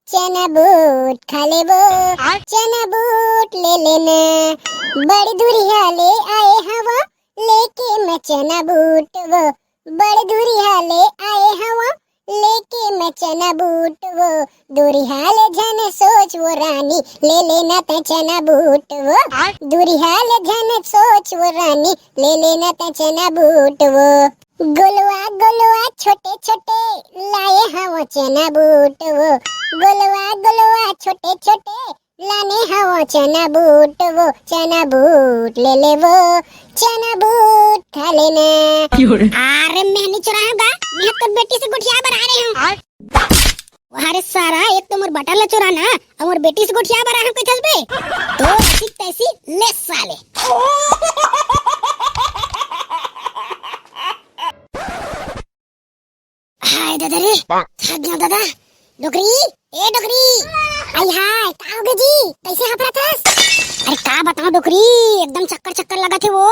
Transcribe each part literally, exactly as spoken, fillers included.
चना बूट खा लेबो, चना बूट ले लेना। बड़ दुरिहा ले आए हवं, लेके मैं चना बूट वो। बड़ दुरिहा ले आए हवं, लेके मैं चना बूट वो। दुरिहा ले झन सोच वो रानी, ले लेना तैं चना बूट वो। दुरिहा ले झन सोच वो रानी, ले लेना तैं चना बूट वो। गोलवा गोलवा छोटे छोटे, लाए हवं चना बूट वो। गोलवा गोलवा छोटे छोटे, लाने हवं चना बूट वो। चना बूट ले लेबो, चना बूट खा लेना। अरे मैं नहीं चुराहूं गा, मैं तो बेटी से गोठिया बर आ रहे हंव। अरे सारा, एक तो मोर बटन ला चुराना, अउ मोर बेटी से गोठिया बर आ रहे हंव कहिथस बे। तो ऐसी तैसी ले साले। हाय दादा रे, थक गया दादा। डोकरी, ए डोकरी। आई हाय, का होगे जी? कैसे हफरत हस? अरे का बताओं डोकरी, एकदम चक्कर चक्कर लगथे वो।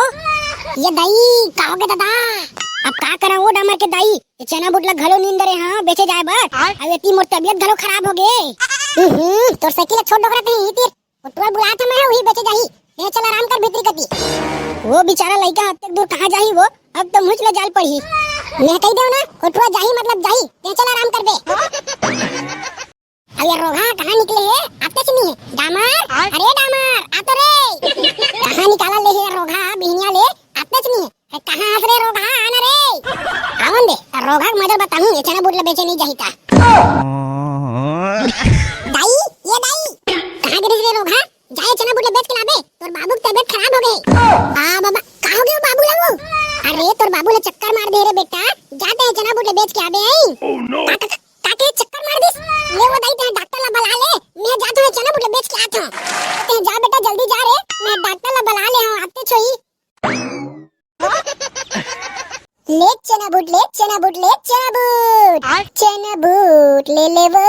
ये दाई, का होगे दादा? अब का करा वो डामर के दाई, ये चना बूट ला घलो नींद रहे हंव बेचे जाए बर। अब एती मोर तबियत घलो खराब होगे। हम्म, तोर साइकिल ला छोड़ डोकरा कहीं ही तीर। वो टुरा बुलात हे मैं, वही बेचे जाही। तैं चल आराम कर भीतरी कती। वो बेचारा लइका अतेक दूर कहाँ जाही वो? अब तो मुझ ले जाल पड़ही। मैं कही देव ना, वो टुरा जाही मतलब जाही। तैं चल आराम कर बे। अब ये रोगहा कहाँ निकले हे? आतेच नहीं हे। डामर, अरे डामर, आ तो रे। कहाँ निकाला ले हे ये रोगहा बिहनिया ले? आतेच नहीं हे। ए, कहाँ हस रे रोगहा, आना रे। आवन दे, रोगहा के मजा बताहूँ, ये चना बूट ला बेचे नहीं जाही ता। दाई, ये दाई, कहाँ गिरिस रे रोगहा? जा ये चना बूट ला बेच के लाबे, तोर बाबू के तबियत खराब होगे। आ बाबा, का होगे वो बाबू ला वो? अरे तोर बाबू ला चक्कर मार दे रे बेटा, जा तैं ये चना बूट ला बेच के आबे आई। का, का, का, का के चक्कर मार दिस? ले वो दाई तैं डॉक्टर ला बला ले, मैं जात हूँ चना बूट ला बेच के आत हूँ। तैं जा बेटा जल्दी जा रे, मैं डॉक्टर ला बला ले हूँ, आतेच होही। ले चना बूट, ले चना बूट, ले चना बूट। चना बूट ले लेबो,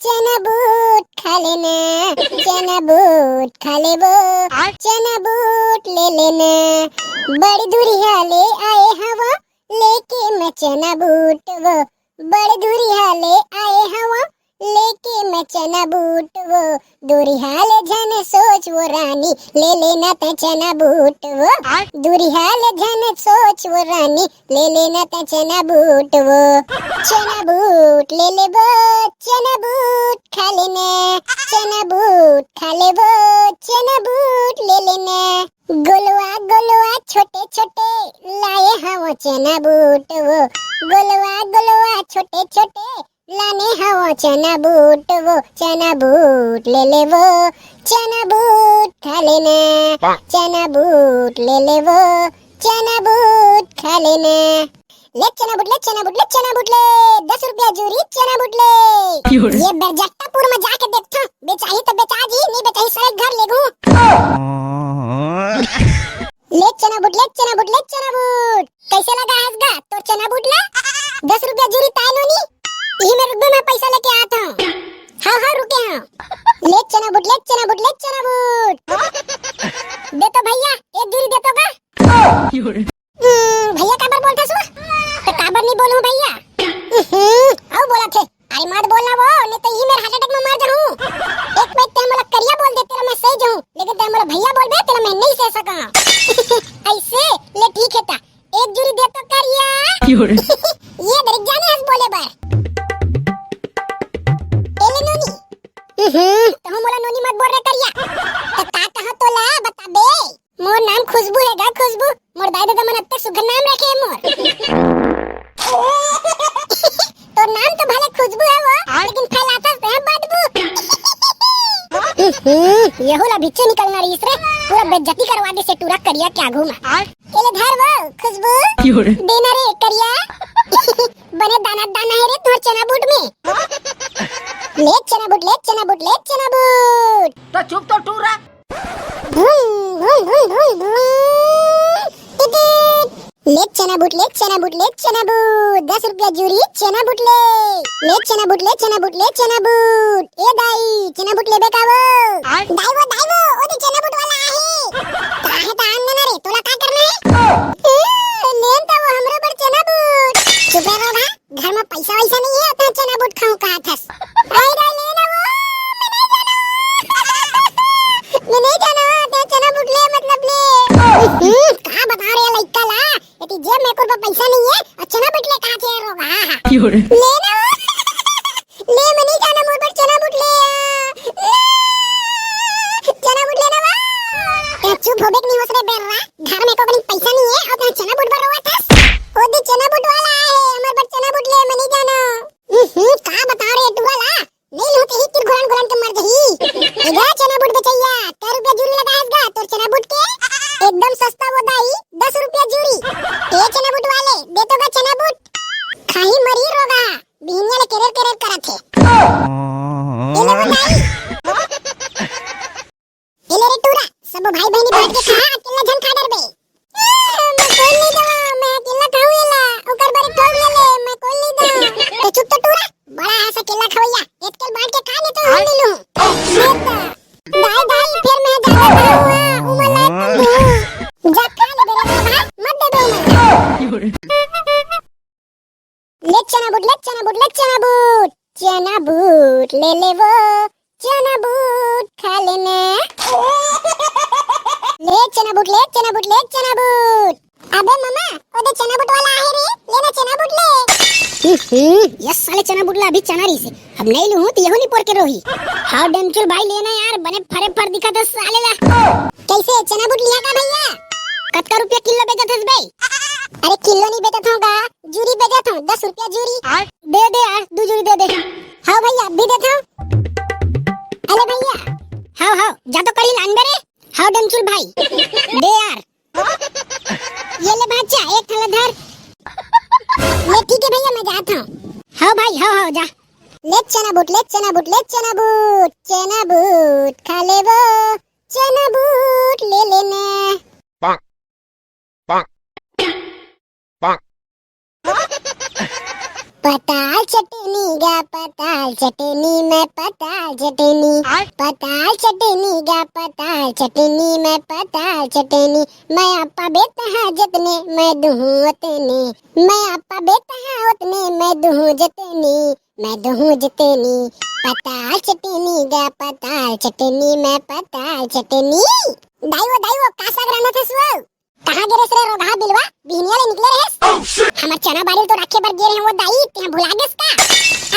चना बूट खा लेना। चना बूट खा लेबो, चना बूट ले लेना। बड़ दुरिहा ले आए हवं, लेके मैं चना बूट वो। बड़ दुरिहा ले आए हवं, लेके मैं चना बूट वो। दुरिहा ले झन सोच वो रानी, ले लेना तैं चना बूट वो। दुरिहा ले झन सोच वो रानी, ले लेना तैं चना बूट वो। चना बूट ले लेबो, चना बूट खा लेना। चना बूट खा लेबो, चना बूट ले लेना। गोलवा गोलवा छोटे छोटे, लाए हवं चना बूट वो। गोलवा गोलवा छोटे छोटे, लाने हवं चना बूट वो। चना बूट ले लेबो, चना बूट खा लेना। चना बूट ले लेबो, चना बूट खा लेना। ले चना बूट ले, चना बूट ले, चना बूट ले, दस रुपया जूरी चना बूट ले। ये बरजट्टापुर में जाके देखथंव, बेचाही त बेचा जी, नहीं बेचाही सड़क घर लेगहूं। ले चना बूट, ले चना बूट, ले चना बूट। कैसे लगा हस गा तोर चना बूट ला? दस रुपया जूरी ताय नोनी, इही में रुकबे, मैं पैसा लेके आत हंव। हाँ, हाँ, रुके हंव। ले चना बूट, ले चना बूट, ले चना बूट। दे तो भैया, एक जूरी दे तो गा। हम्म, भैया काबर बोलथस वो? त काबर नहीं बोलूं भैया? हम्म, अउ बोलथे। अरे मत बोलना वो, नहीं तो इही मेर heart attack में मर जाहूं। एक पैर तैं मोला करिया बोल दे, तेला मैं सही जाहूं, लेकिन तैं मोला भैया बोलबे, तेला मैं नहीं सह सका। ऐसे? ले ठीक हे ता, एक जूरी दे तो करिया। ये दरिक जाने हस बोले बर। ए ले नोनी। हम्म, तहूं मोला नोनी मत बोल रे करिया। त का कहा तोला बताबे? मोर नाम खुशबू हे गा, खुशबू। मोर दाई ददा मन अतेक सुघर नाम रखे हे मोर। तोर नाम तो भले खुशबू हे वो, लेकिन फैलाथस तैं बदबू। हम्म, यहू ला भिक्षे निकलना रहिस रे, पूरा बेइज्जती करवा दिस टूरा करिया के आगू में। एले धर वो खुशबू, देना रे करिया। बने दाना दाना हे रे तोर चना बूट में। ले चना बूट, ले चना बूट, ले चना बूट। तो चुप तो टूरा। भूम, भूम, भूम, भूम, भूम। टिटिट। ले चना बूट, ले चना बूट, ले चना बूट। दस रुपया जूरी चना बूट ले। ले चना बूट, ले चना बूट, ले चना बूट। ए दाई, चना बूट लेबे का वो? दाई वो, दाई वो, ओ दे चना बूट वाला आहे। का हे त आन देना रे, तोला का करना हे? ए, लेन त वो हमरो बर चना बूट। चुप रह गा, घर में पैसा वैसा नहीं हे, उतना चना बूट खाऊं कहाथस। आई रे, ले ना वो, ले ना वो। ले, मैं नहीं जाना, मोर बर चना बूट ले आ। ले, चना बूट लेना वो। ए, चुप होबे के नहीं होस रे बेर्रा। घर में एको कनी पैसा नहीं है, अउ तैं चना बूट बर रोवत हस। ओ दे चना बूट वाला आए हे, हमर बर चना बूट ले, मैं नहीं जाना। हम्म, का बता रे टूरा ला? नहीं लूं तो ही तीर घुलन घुलन के मर जही। ए गा चना बूट बेचैया, कै रुपया जूरी लगायस गा तोर चना बूट के? एकदम सस्ता वो दाई, दस रुपया जूरी। ए चना बूट वाले, दे तो गा चना बूट। खाही मरी रोगा, बिहनिया ले केरेर केरेर करत हे। ए ले वो दाई। ए ले रे टूरा, सबो भाई बहिनी बैठ के खा, अकेल्ला झन खा डरबे। ए, मैं कोई नहीं दवा, मैं अकेल्ला खाऊं एला, ओकर बर एक ठोक ले ले, मैं कोई नहीं दवा। तो चुप तो टूरा, बड़ा हस अकेल्ला खवैया, एतकेल बांट के खा नहीं तो हम ले लूं। दाई, दाई, फिर मैं ज्यादा खाऊंगा, उमर लायक कम दूं। जा खा ले बेरे भाई, मत दे दो उमर। ले चना बूट, ले चना बूट, ले चना बूट, चना बूट ले ले वो, चना बूट खा लेना। ले चना बूट, ले चना बूट, ले चना बूट। अबे ममा, ओ दे चना बूट वाला आहे रे, लेना चना बूट ले। हम्म, ये साले चना बूट ला अभी चना रही से, अब नहीं लूं तो यहू नहीं पोर के रोही। हाँ डेमचुल भाई लेना यार, बने फरे फर दिखा दे साले ला। कैसे चना बूट लिया का भैया? कतका रुपया किलो बेचत हस बे? अरे किलो नहीं बेचत हूँ गा, जूरी बेचत हूँ, दस रुपया जूरी। दे दे यार, दू जूरी दे दे। हाँ भैया, अभी देता हूँ। अरे भैया। हाँ, हाँ, जा तो करी लान बे रे। हाँ डेमचुल भाई, दे यार। ये ले बच्चा, एक थैला धर। ले ठीक है भैया, मैं जाता हूँ। हाँ भाई, हाँ, हाँ, जा। ले चना बूट, ले चना बूट, ले चना बूट, चना बूट खा ले वो, चना बूट ले लेना। पताल चटनी गा पताल चटनी, मैं पताल चटनी। आय। पताल चटनी गा पताल चटनी, मैं पताल चटनी। मैं आपा बेटा हाँ जतने, मैं दुहूँ ओतने। मैं आपा बेटा हाँ ओतने, मैं दुहूँ जतने, मैं दुहूँ जतने। पताल चटनी गा पताल चटनी, मैं पताल चटनी। दाई वो, दाई वो, का साग रांधत हस वो? कहाँ गे रेहेस रे रोगहा बिलवा? बिहनिया ले निकले रेहेस? हमर चना बारी ल तो राखे बर गे रेहेंव वो दाई, तेहा भुला गेस का?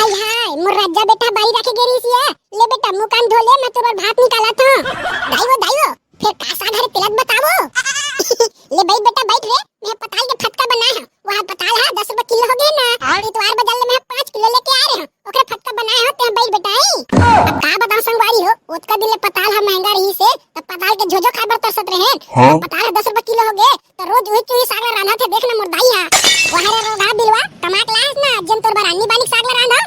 आई हाय, मोर रज्जा बेटा बारी राखे गे रिहिस ये। ले बेटा, मुंह कान धो ले, मैं तोर बर भात निकालत हंव। दाई वो, दाई वो, फेर का साग हरे तेला त बतावो। ले बइठ बेटा, बइठ रे, मैं पताल के फतका बनाए हंव। वो पताल हा दस रुपया किलो हो गे ना। हाँ। इतवार बजार ले मैं पाँच किलो लेके आए रेहेंव। ओकरे फतका बनाए हंव, तेहा बइठ बेटा, आई। अब का बतावं संगवारी हो, ओतका दिन ले पताल हा महंगा रिहिस हे, त पताल के झोझो खाए बर तरसत रेहेन। हाँ। अब पताल हा दस रुपया किलो हो गे, त रोज उही चुही साग ला रांधत हे, देख ना मोर दाई हा। वाह रे रोगहा बिलवा, कमा के लायस ना, जेन तोर बर आनी बानी के साग ला रांधव।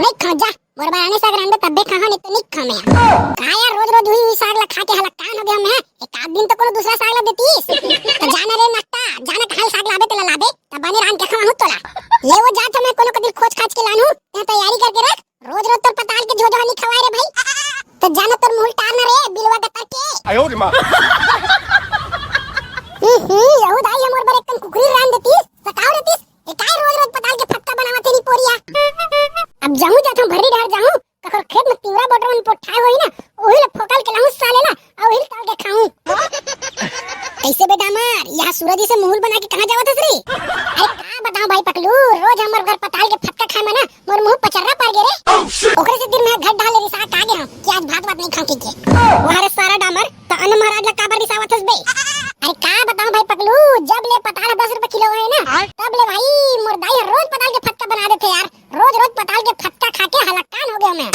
नइ खांव जा, मोर बर आनी साग रांधबे तब्बे खाहूं, नइ तो नइ खांव मैं। का यार, रोज रोज उही उही साग ला खा के हलकान हो गे हंव मैं। एक आध दिन तो कोनो दूसरा साग ला देतिस। त जा ना रे नट्टा, जा ना कहां ले साग लाबे तेला लाबे, त बने रांध के खवाहूं तोला। ले वो जात हंव मैं कोनो कती खोज खाज के लानहूं, तें तैयारी करके रख। रोज रोज तोर पताल के झोझो हा नइ खवाय रे भाई। त जा ना तोर मुंह ल टार ना रे, बिलवा गतर के। आयो रे माँ। हम्म, यहू दाई हा मोर बर एक कन कुकरी रांध देतिस, सकाव देतिस। ए काय रोज रोज पताल के फतका बनावत हे नी पोरिया। अब जाहूं जाथंव भर्री डहर जाहूं, कखोर खेत में तिंवरा बटोरा मन पोठाए होही ना, ओही ल फोकल के लाहूं साले ला, अउ ओही ल तल के खाहूं। कइसे बे डामर, इहाँ सूरज से मुंह ल बना के कहाँ जावत हस रे? अरे का बतावं भाई पकलू, रोज हमर घर पताल के फतका खाए म ना मोर मुंह पचर्रा पर गे रे। ओकरे से दिन में घर डाले रिसा के आ गे हंव कि आज भात वात नइ खांव कहिके। वाह रे सारा डामर, त अन्न महाराज ला काबर रिसावत हस बे? अरे का बतावं भाई पकलू, जब ले पताल दस रुपया किलो होए ना, तब ले भाई मोर दाई हर रोज पताल के फतका बना देथे यार। रोज रोज पताल के फतका खा के हलकान हो गे हंव मैं।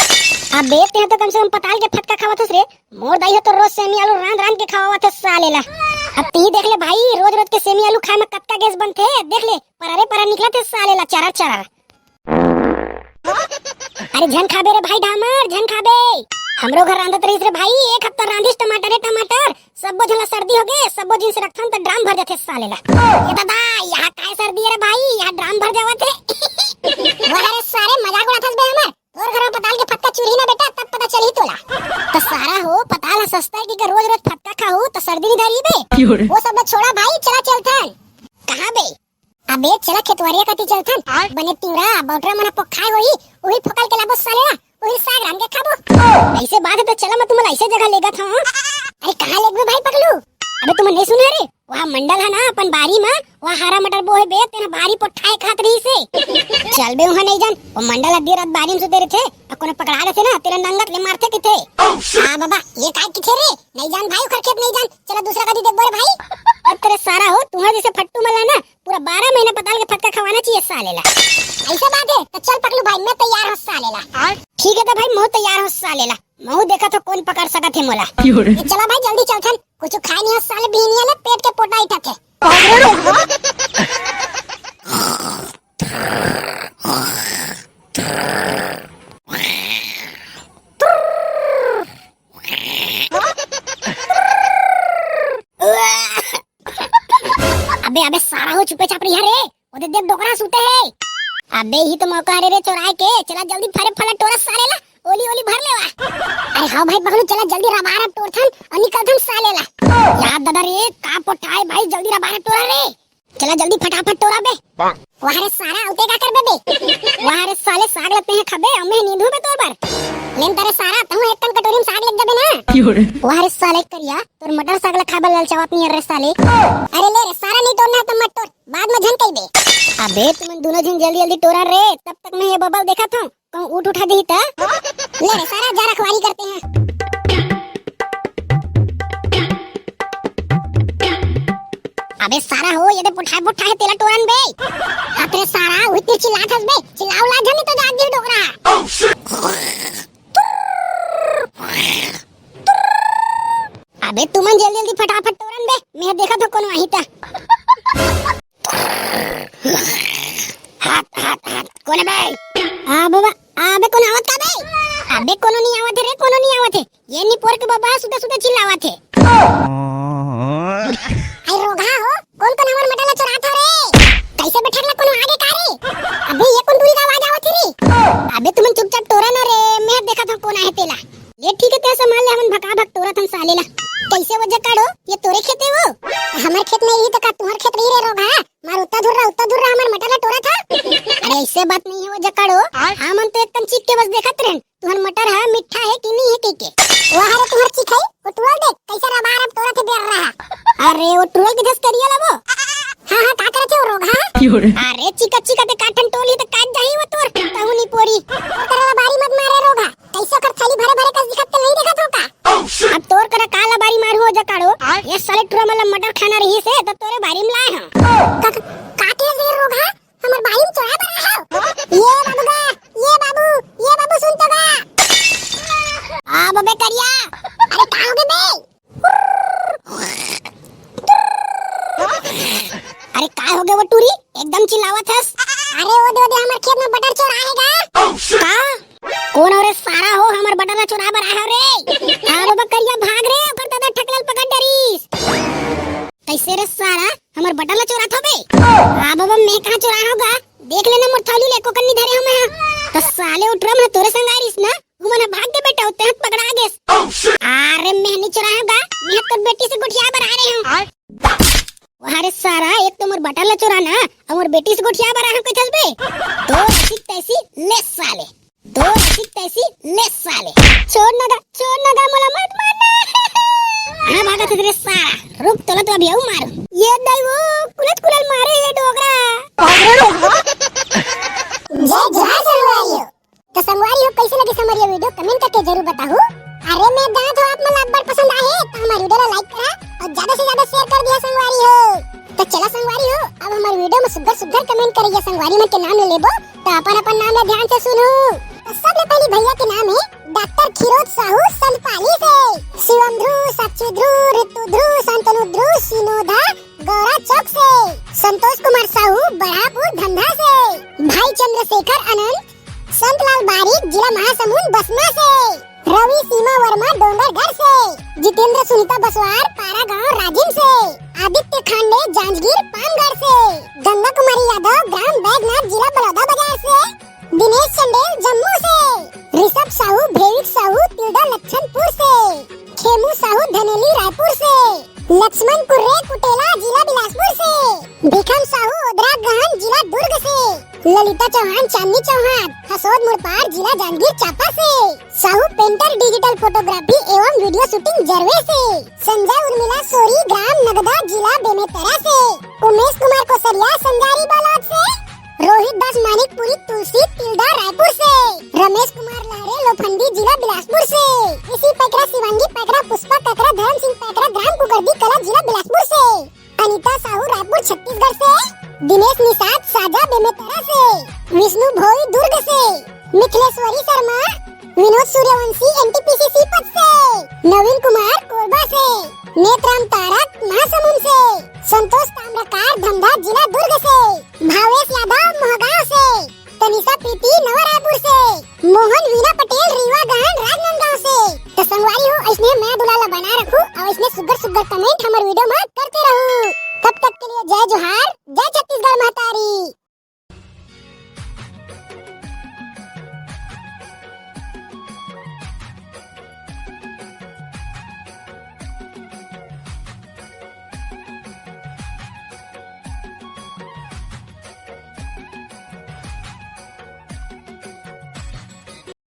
अबे तें तो कम से कम पताल के फतका खावत हस रे, मोर दाई ह तो रोज सेमी आलू रांध रांध के खवावत हे साले ला। अब ती देख ले भाई, रोज रोज के सेमी आलू खाए म कतका गैस बनथे, देख ले, पररे परर निकलत हे साले ला, चरर चरर। अरे झन खाबे रे भाई डामर, झन खाबे। हमरो घर रांधत रहिस रे भाई, एक हफ्ता रांधिस टमाटरे टमाटर, सब्बो झन ला सर्दी हो गे, सब्बो जिनिस रखथन त ड्राम भर जाथे साले ला। ए दादा, इहाँ काय सर्दी हे रे भाई, इहाँ ड्राम भर जावत हे। वाह रे सारे, मजाक उड़ाथस बे हमर। तोर घर में पताल के फतका चुरही ना बेटा, तब पता चलही तोला। त सारा हो, पताल ह सस्ता हे कहिके रोज रोज फतका खाहू त सर्दी नइ धरही बे। क्यों रे? वो सब ल छोड़ा भाई, चला चलथन। कहाँ बे? अबे चला खेतवारिया कती चलथन। बने तिंवरा बटोरा मन ह पोखाए होही, उही फोकल के लाबो साले ला, उही साग रांध के खाबो। अइसे बात हे त चला, मैं तुमन ला अइसे जगह लेगत हंव। अरे कहाँ लेगबे भाई पकलू? अबे तुमन नइ सुने रे, वो मंडल ह ना अपन बारी म वहाँ हरा मटर बोहे बे, तेन बारी पोठाए खात रहिस हे। चल बे उहाँ नहीं जान, वो मंडल ह दिन रात बारी म सुते रहिथे, अउ कोनो पकड़ा लेथे ना, तेला नंगत ले मारथे किथे। हाँ बाबा, ये काय किथे रे? नहीं जान भाई, ओकर खेत नहीं जान, चला दूसरा कदी देखबो रे भाई। अउ तेरे सारा हो, तुँहर जैसे फट्टू मन ला ना पूरा बारह महीना पताल के फटका खवाना चाहिए साले ला। ऐसा बात है, तो चल पकलू भाई, मैं तैयार हूँ साले ला। ठीक है तो भाई, मैं तैयार हूँ साले ला, मैं देखत हूँ कोन पकड़ सकत हे मोला। ए, चला भाई जल्दी चलथन, कुछ खाए नहीं हो साले बिहनिया ले, पेट के पोटा ही ठके। अबे, अबे, सारा हो चुपे चाप रही है रे। ओदे देख डोकरा सुते हे। अबे, ही तो मौका हरे रे चोराए के। चला जल्दी फरे फला टोरा साले ला। ओली, ओली भर लेवा। अरे हाँ भाई पगलू, चला जल्दी रबारब टोरथन अउ निकलथन साले ला। यार दादा रे, का पोठाए भाई, जल्दी रबारब टोरा रे। चला जल्दी फटाफट टोरा बे। वाह रे सारा, उते का करबे बे? वाह रे साले, साग लते हैं खबे, अम्मे नींदू बे तोर बर। लेन तेरे सारा, तहूँ एक कन कटोरी में साग लेके जाबे ना। वाह रे साले करिया, तोर मटर साग ला खाबे ललचावत नहीं रे साले। अरे ले रे सारा, नहीं टोरना है तो मत टोर, बाद में झन कहिबे। अबे तुमन दोनों झन जल्दी जल्दी टोरा रे, तब तक मैं ये बबल देखत हूँ, कहूँ उठ उठा दही त। ले रे सारा, जा रखवारी करते हैं। अबे सारा हो, ये दे पुठाए पुठाए तेला टोरन बे। अबे सारा, उही तेर चिल्लात हस बे, चिल्लाव ला झन तो जाग गिर डोकरा। अबे तुमन जल्दी जल्दी फटाफट टोरन बे, मैं देखत हो कोनो आही त। हट, हट, हट, कोन बे? आ बाबा, अबे कोन आवत का बे? अबे कोनो नहीं आवत हे रे, कोनो नहीं आवत हे। ये निपोर के बाबा सुते सुते चिल्लावत हे। अरे रोगहा हो, कोन कोन हमर मटर ला चुरात हो रे? कैसे बे ठगला, कोनो आगे का रे? अबे ये कोन टूरी का आवाज आवत हे रे? अबे तुमन चुपचाप टोरा ना रे, मैं देखत हूँ कोन आहे तेला। ले ठीक है, ते संभाल ले, हमन भका भक टोरत हन साले ला। कैसे वो जकाड़ो, ये तोरे खेते वो? हमर खेत नहीं रही तो का तुहर खेत रही रे रोगहा? मार उत्ता धुर्रा, उत्ता धुर्रा हमर मटर ला टोरत हा। अरे ऐसे बात नहीं है वो जकाड़ो, हमन तो एक कन चीख के बस देखत रहन, तुहर मटर है मीठा है कि नहीं है कह के। वाह रे तुहर चीख है, वो टुरल देख कैसे रबारब टोरत हे बेर रहा। अरे वो टुरल के जस करिया ला वो। हाँ हाँ, का करत हे वो रोगहा? अरे चिका चिका ते काठन टोली ते काट जाही वो तोर, तहु नहीं पोरी। वो तरह बारी मत मारे रोगहा। कैसे ओकर थैली भरे भरे कस दिखत ते नहीं देखत हो का? अब तोर करा का ला बारी मारू हो जकाड़ो? ये साले टुरा मन ला मटर खाना रही से तो तोरे बारी में लाए हम। का, का, का के से रोगहा? हमर बारी में चोरा बर आए हो? ये बाबू गा, ये बाबू, ये बाबू सुन तो गा। आ बबे करिया। अरे का हो गे बे? अरे का हो गे वो टूरी? एकदम चिल्लावत हस। अरे वो दे, वो दे, हमर खेत में बटर चोर आएगा। का? कोन हो रे सारा हो, हमर बटर ला चुराए बर आए हो रे? हाँ बाबा करिया भाग रे, ओकर दादा ठकलल पकड़ डरिस। कैसे रे सारा, हमर बटर ला चुरात हो बे? हाँ बाबा मैं कहाँ चुराए हो गा? देख लेना मोर थैली ले, एको कन्नी धरे हो मैं। तो साले उठरम है तोरे संग आ रहिस ना, घुमन भाग गे बेटा, उते हाथ पकड़ा गेस। अरे मैं नहीं चुराए हो गा, मैं तो बेटी से गोठियाए बर आ रहे हूँ। वाह रे सारा, एक तो मोर बटर ला चुराना, अउ मोर बेटी से गोठियाए बर आए हो कहिथस बे। तो ऐसी तैसी ले साले। तो ऐसी तैसी ले साले। छोड़ ना गा, छोड़ ना गा, मोला मत मारना। हाँ, भागत हे रे सारा। रुक, तोला तो अभी अउ मारू। ये दाई वो, कुलत कुलल मारे ये डोकरा। जय जोहार संगवारी हो। तो संगवारी हो, कैसे लगे हमारी ये वीडियो, कमेंट करके जरूर बताहू। अरे मैं जानत हो आप मन ला अब्बड़ पसंद आए हे, तो हमारे वीडियो ला लाइक करा अउ ज्यादा से ज्यादा शेयर कर दिया संगवारी हो। तो चला संगवारी हो, अब हमारे वीडियो में सुग्घर सुग्घर कमेंट करइया संगवारी मन के नाम ले लेबो। तो अपन अपन नाम ला ध्यान से सुनहू। तो सबले पहली भैया के नाम हे डॉक्टर खिरोज साहू संतपाली से, शिवम ध्रुव, साक्षी ध्रुव, ऋतु ध्रुव, शांतनु ध्रुव, सिनोधा गौरा चौक से, संतोष कुमार साहू बड़ापुर धंधा से, भाई चंद्रशेखर अनंत संतलाल बारिक जिला महासमुंद बसना से, रवि सीमा वर्मा डोंगरगढ़ से, जितेंद्र सुनीता बसवार पारा गांव राजिम से, आदित्य खांडे जांजगीर पामगढ़ से, गंगा कुमारी यादव ग्राम बैजनाथ जिला बलौदा बाजार से, दिनेश चंदेल जम्मू से, ऋषभ साहू भेविक साहू तिल्दा लक्षणपुर से, खेमू साहू धनेली रायपुर से, लक्ष्मण कुर्रे कुटेला जिला बिलासपुर से, भिखम साहू ओदरा गहन जिला दुर्ग से, ललिता चौहान चांदनी चौहान हसोद मुड़पार जिला जांजगीर चांपा से, साहू पेंटर डिजिटल फोटोग्राफी एवं वीडियो शूटिंग जरवे से। संजय उर्मिला सोरी, ग्राम नगदा, जिला बेमेतरा से। उमेश कुमार कोसरिया, संजारी बालोद से। रोहित दास मानिकपुरी, तुलसी टिल्डा, रायपुर से। रमेश कुमार लहरे, लोफंडी, जिला बिलासपुर से। इसी पैकरा शिवांगी पैकरा, पुष्पा पैकरा, धर्म सिंह पैकरा, ग्राम कुकरदी कला, जिला बिलासपुर से। अनिता साहू, रायपुर, छत्तीसगढ़ से। दिनेश निषाद, साजा, बेमेतरा से। विष्णु भोई, दुर्ग से। मिथिलेश्वरी शर्मा, विनोद सूर्यवंशी, एनटीपीसी सीपत से। नवीन कुमार, कोरबा से। नेतराम तारक, महासमुंद से। संतोष ताम्रकार, धमधा, जिला दुर्ग से। भावेश यादव, मोहगांव से। तनिषा प्रीति, नवा रायपुर से। मोहन, वीना पटेल, रीवा गांड, राजनांदगांव से। तो संगवारी हो, ऐसने मया दुलार ला बना रखू और ऐसने सुग्घर सुग्घर कमेंट हमर वीडियो में करते रहू। तब तक के लिए जय जोहार, जय छत्तीसगढ़ महतारी।